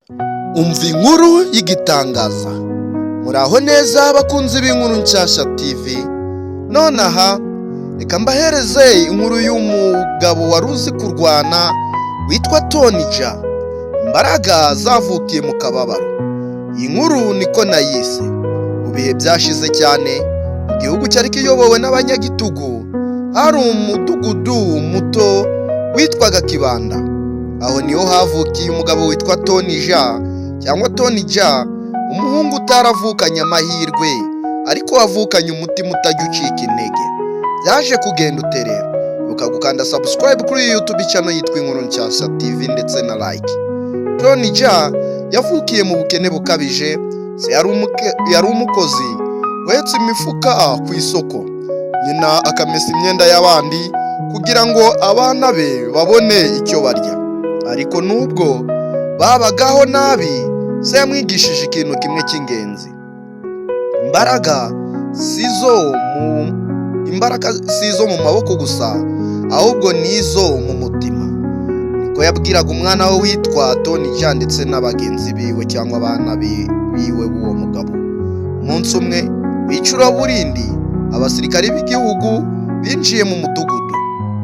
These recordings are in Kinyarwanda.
Umva inkuru y'igitangaza. Muraho neza, abakunzi b'Inkuru Nshyashya TV. Nonaha reka mbahereze inkuru y'umugabo wari uzi kurwana witwa Tony Jaa, imbaraga zavukiye mu kababaro. Iyi nkuru niko nayise. Mu bihe byashize cyane, mu gihugu cyari kiyobowe n'abanyagitugu, hari umudugudu muto witwaga Kibanda. Aho niho havukiye umugabo witwa Tony Jaa cyangwa Tony Jaa, umuhungu utaravukanye amahirwe ariko wavukanye umutima utajya ucika intege. Byaje kugenda uterera? Ibuka gukanda subscribe kuri YouTube channel yitwa Inkuru Nshyashya TV ndetse na like. Tony Jaa yavukiye mu bukene bukabije. Se yari umukozi uhetse imifuka ku isoko, nyina akamesa imyenda y'abandi kugira ngo abana be babone icyo barya. Ariko nubwo babagaho nabi, se yamwigishije ikintu kimwe cy'ingenzi: imbaraga si izo mu maboko gusa, ahubwo ni izo mu mutima. Niko yabwiraga umwana we witwa Tony Jaa ndetse na bagenzi biwe cyangwa abana biwe b'uwo mugabo. Umunsi umwe w'icuraburindi, abasirikari b'igihugu binjiye mu mudugudu.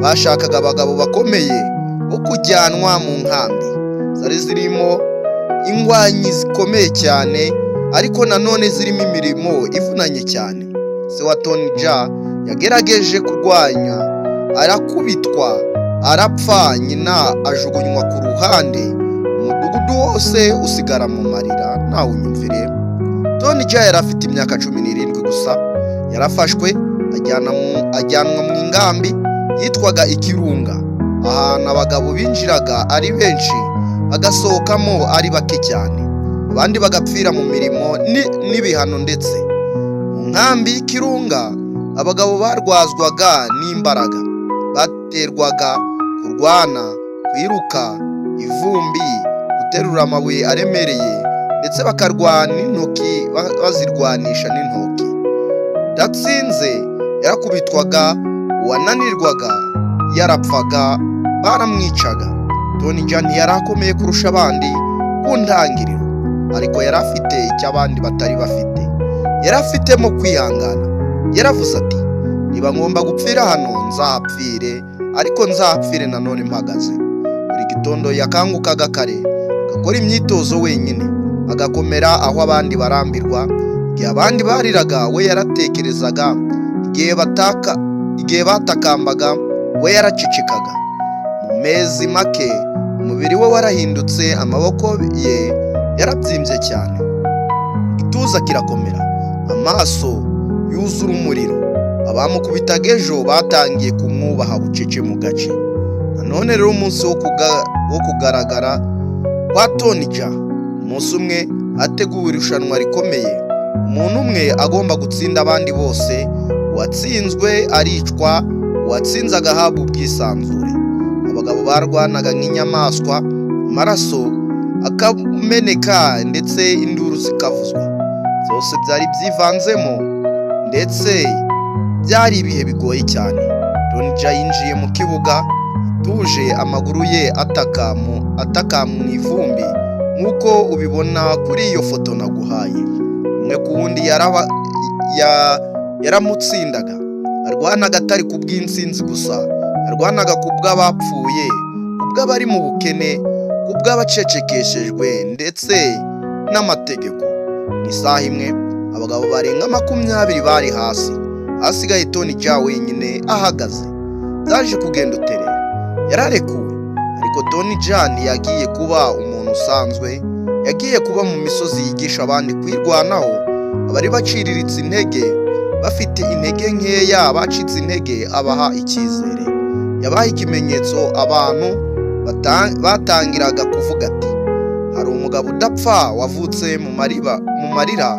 Bashakaga abagabo bakomeye bo kujyanwa mu nkambi zari zirimo ingwanyi zikomeye cyane, ariko nanone zirimo imirimo ivunanye cyane. Se wa Tony Jaa yagerageje kurwanya, arakubitwa, arapfa, nyina ajugunywa ku ruhande, umudugudu wose usigara mu marira. Nawe unyumvire, Tony Jaa yari afite imyaka 17 gusa. Yarafashwe, ajyanwa mu ingambi yitwaga Ikirunga, ahantu abagabo binjiraga ari benshi bagasohokamo ari bake cyane, abandi bagapfira mu mirimo n'ibihano. Ndetse mu nkambi y'Ikirunga abagabo barwazwaga n'imbaraga, baterwaga kurwana, kwiruka ivumbi, guterura amabuye aremereye, ndetse bakarwana n'intoki, bazirwanisha n'intoki. Udatsinze yarakubitwaga, uwananirwaga yarapfaga, baramwicaga. Tony Jaa ntiyari akomeye kurusha abandi ku ntangiriro, ariko yari afite icyo abandi batari bafite. Yari afitemo kwihangana. Yaravuze ati: "Niba ngomba gupfira hano, nzahapfire, ariko nzahapfire nanone mpagaze." Buri gitondo yakangukaga kare, agakora imyitozo wenyine, agakomera aho abandi barambirwa. Igihe abandi bariraga, we yaratekerezaga. Igihe batakambaga, we yaracecekaga. Mu mezi make umubiri we warahindutse. Amaboko ye yarabyimbye cyane, igituza kirakomera, amaso yuzura umuriro. Abamukubitaga ejo batangiye kumwubaha bucece mu gace. Nanone rero, umunsi wo kugaragara kwa Tony Jaa. Umunsi umwe hateguwe irushanwa rikomeye, umuntu umwe agomba gutsinda abandi bose. Uwatsinzwe aricwa, uwatsinze agahabwa ubwisanzure. Abagabo barwanaga nk'inyamaswa, amaraso akameneka ndetse induru zikavuzwa, byose byari byivanzemo, ndetse byari ibihe bigoye cyane. Tony Jaa yinjiye mu kibuga atuje, amaguru ye ataka mu ivumbi nk'uko ubibona kuri iyo foto naguhaye. Umwe ku wundi yaramutsindaga. Arwanaga atari ku bw'intsinzi gusa, arwanaga ku bw'abapfuye, ku bw'abari mu bukene, ku bw'abacecekeshejwe ndetse n'amategeko. Mu isaha imwe abagabo barenga 20 bari hasi, hasigaye Tony Jaa wenyine ahagaze. Byaje kugenda uterera? Yararekuwe, ariko Tony Jaa ntiyagiye kuba umuntu usanzwe. Yagiye kuba mu misozi yigisha abandi kwirwanaho. Abari baciriritse intege, bafite intege nkeya, bacitse intege, abaha icyizere. Yabaha ikimenyetso. Abantu batangiraga kuvuga ati: "Hari umugabo udapfa wavutse mu mariba, mu marira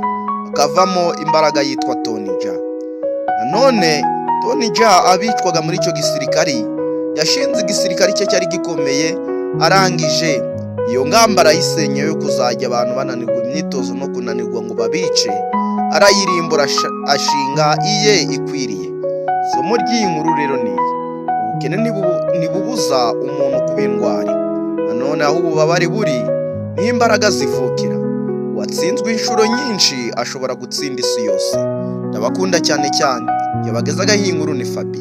akavamo imbaraga, yitwa Tony Jaa." Nanone Tony Jaa abicwaga muri icyo gisirikari. Yashinze igisirikari cye cyari gikomeye. Arangije iyo ngamba arayisenye yo kuzajya abantu bananirwa imyitozo no kunanirwa ngo babice, arayirimbura, ashinga iye ikwiriye. Isomo ry'iyi nkuru rero ni iyi: ubukene ntibubuza umuntu kuba indwari. Nanone aho ububabare buri Niho imbaraga zivukira. Uwatsinzwe inshuro nyinshi ashobora gutsinda isi yose. Ndabakunda cyane cyane. Yabagezaga iyi nkuru ni Fabi.